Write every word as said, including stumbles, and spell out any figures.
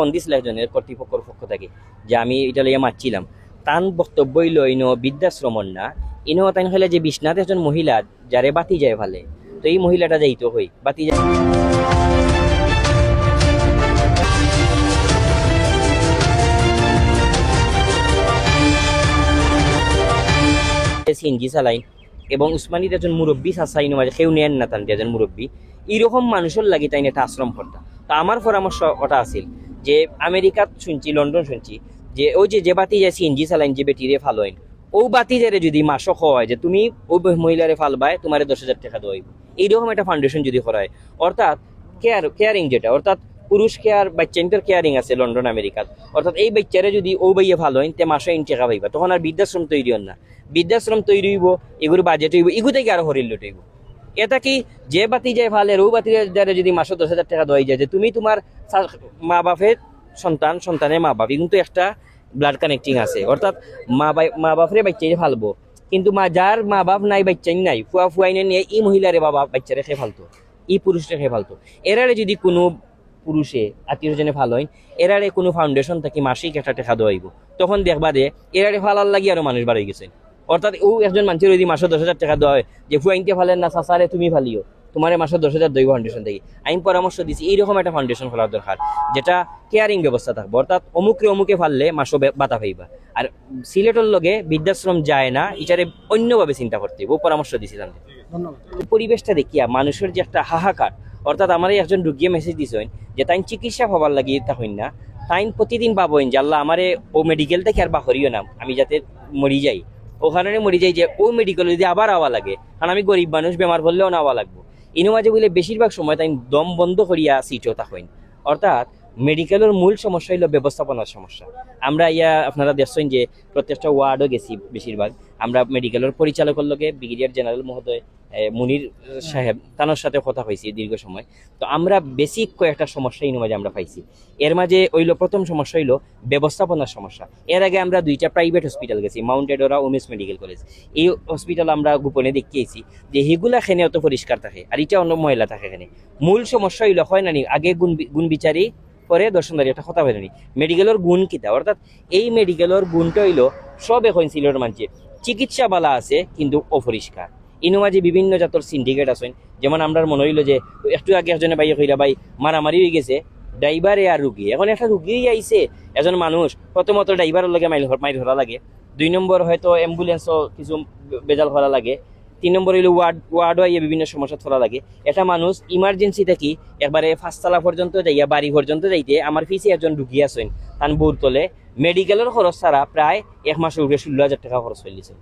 ফোন দিছিল একজনের কর্তৃপক্ষর পক্ষ থাকি, যে আমি ইটা লইয়া মাতছিলাম। তান বক্তব্য অইলো ইনো বৃদ্ধাশ্রমর না, ইনো তাইন কইলা যে বিছনাত একজন মহিলা যারে বাতিজায় ফালে, তো এই মহিলাটা যাইতো কই, বাতিজা সিএনজি চালাইন, এবং উসমানীর একজন মুরব্বী চাচা ইনো মাঝে কেউ নেন না, তান একজন মুরব্বী, এইরকম মানুষর লাগি তাইন একটা আশ্রম করতা। তো আমার পরামর্শ ওটা আছিল যে আমেরিকাত শুনছি, লন্ডন শুনছি, যে ওই যে, যে বাতিজায় সিএনজি চালাইন, যে বেটিরে ফালইন, ও বাতিজারে যদি মাসো কয় যে তুমি ও ব-, মহিলারে ফালবায়, তোমারে দশ হাজার টেকা দেওয়া অইবো, এইরকম একটা ফাউন্ডেশন যদি করা হয়, অর্থাৎ কেয়ার, কেয়ারিং যেটা, অর্থাৎ পুরুষ কেয়ার, বাচ্চাইন্তর কেয়ারিং আছে লন্ডন আমেরিকাত, অর্থাৎ এই বাচ্চারে যদি ও বাইয়ে ফালইন, তে মাসো ইন টেকা পাইবা, তখন আর বৃদ্ধাশ্রম তৈরি অর না। বৃদ্ধাশ্রম তৈরি অইবো, এগুর বাজেট অইবো, এগু থাকি আরো হরিল্লুট অইবো। এটা কি, যে বাতিজায় ফালের, ও বাতিজারে যদি মাসো দশ হাজার টেকা দেওয়া যায়, যে তুমি তোমার সা-, মা বাপের সন্তান, সন্তানের মা বাপ, এগুন তো একটা ব্লাড কানেক্টিং আছে, অর্থাৎ মা বাই-, মা বাপরে বাচ্চাই ফালবো, কিন্তু মা, যার মা বাপ নাই, বাচ্চাই নাই, ফুয়া ফুয়াইনে নিয়ে এই মহিলারে বাবা বাচ্চারে কে ফালতো, এই পুরুষরে কে ফালতো। এরারে যদি কোনো পুরুষে আত্মীয় স্বজনে ফালইন, এরারে কোনো ফাউন্ডেশন থাকি মাসিক একটা টেকা দেওয়া অইবো, তখন দেখবা দে এরারে ফালার লাগি আরো মানুষ বাড়াই গেছে। অর্থাৎ ও একজন মানুষের যদি মাসো দশ হাজার টেকা দেওয়া হয় যে ফুয়াইনতে ফালের না, চাচারে তুমি ফালিও, তোমারে মাসো দশ হাজার দেওয়া অইবো ফাউন্ডেশন থাকি। আমি পরামর্শ দিছি এইরকম একটা ফাউন্ডেশন করার দরকার, যেটা কেয়ারিং ব্যবস্থা থাকবো, অর্থাৎ অমুকরে অমুকে ফাললে মাসো বে-, বাতা পাইবা। আর সিলেটর লগে বৃদ্ধাশ্রম যায় না, ইটারে অন্যভাবে চিন্তা করতে অইবো, পরামর্শ দিছি তানরে। ধন্যবাদ। পরিবেশটা দেখিয়া মানুষের যে একটা হাহাকার, অর্থাৎ আমারে একজন রুগীয়ে মেসেজ দিছইন যে তাইন চিকিৎসা পাবার লাগি তা হইন না, তাইন প্রতিদিন ভাবইন যে আল্লাহ আমারে ও মেডিকেল থাকি আর বাহরিও না, আমি যাতে মরি যাই, ওখানে মরি যাই, যে ও মেডিকেল যদি আবার আওয়া লাগে, কারণ আমি গরিব মানুষ, বেমার পড়লেও না আওয়া লাগবো। ইনো মাঝে বুলে বেশিরভাগ সময় তাইন দম বন্ধ করিয়া সিটও থাকইন। অর্থাৎ মেডিকেলর মূল সমস্যা অইলো ব্যবস্থাপনার সমস্যা। আমরা ইয়া আপনারা দেখছইন যে প্রত্যেকটা ওয়ার্ডও গেছি বেশিরভাগ, আমরা মেডিকেলর পরিচালকর লগে ব্রিগেডিয়ার জেনারেল মহোদয়, এ, মুনির সাহেব, তানোর সাথে কথা কইছি দীর্ঘ সময়। তো আমরা বেসিক কয়েকটা সমস্যা ইনো মাঝে আমরা পাইছি। এর মাঝে অইলো, প্রথম সমস্যা অইলো ব্যবস্থাপনার সমস্যা। এর আগে আমরা দুইটা প্রাইভেট হসপিটাল গেছি, মাউন্ট এডোরা, উমেশ মেডিকেল কলেজ। এই হসপিটাল আমরা গোপনে দেখিয়া আইছি যে হিগুলা খেনে অত পরিষ্কার থাকে, আর ইটা অন্য ময়লা থাকে খেনে। মূল সমস্যা অইলো, হয় না নি, আগে গুণ বি-, গুণ বিচারি, পরে দর্শনদারি, একটা কথা বলেনি। মেডিকেলর গুণ কিতা? অর্থাৎ এই মেডিকেলর গুণটা অইলো সব এখন সিলেটর মানষে চিকিৎসা বালা আছে কিন্তু অপরিষ্কার। ইনো মাঝে বিভিন্ন জাতর সিন্ডিকেট আছইন, যেমন আমরার মনে অইলো যে একটু আগে একজনে ভাইয়ে কইরা ভাই মারামারি অই গেছে, ড্রাইভারে আর রুগী। এখন একটা রুগী আইছে, একজন মানুষ, প্রথমত ড্রাইভারর লগে মাইল হর-, মাইর হরা লাগে, দুই নম্বর হয়তো অ্যাম্বুলেন্সও কিছু বে-, বেজাল করা লাগে, তিন নম্বর অইলো ওয়ার্ড, ওয়ার্ডও আইয়া বিভিন্ন সমস্যা করা লাগে। একটা মানুষ ইমার্জেন্সি থাকি একবারে পাঁচতলা পর্যন্ত যাইয়া, বাড়ি পর্যন্ত যাইতে আমার পিছে একজন রুগী আছইন, তান বউর তলে মেডিকেলর খরচ ছাড়া প্রায় এক মাসর উপরে ষোলো হাজার টেকা খরচ অইলিছে।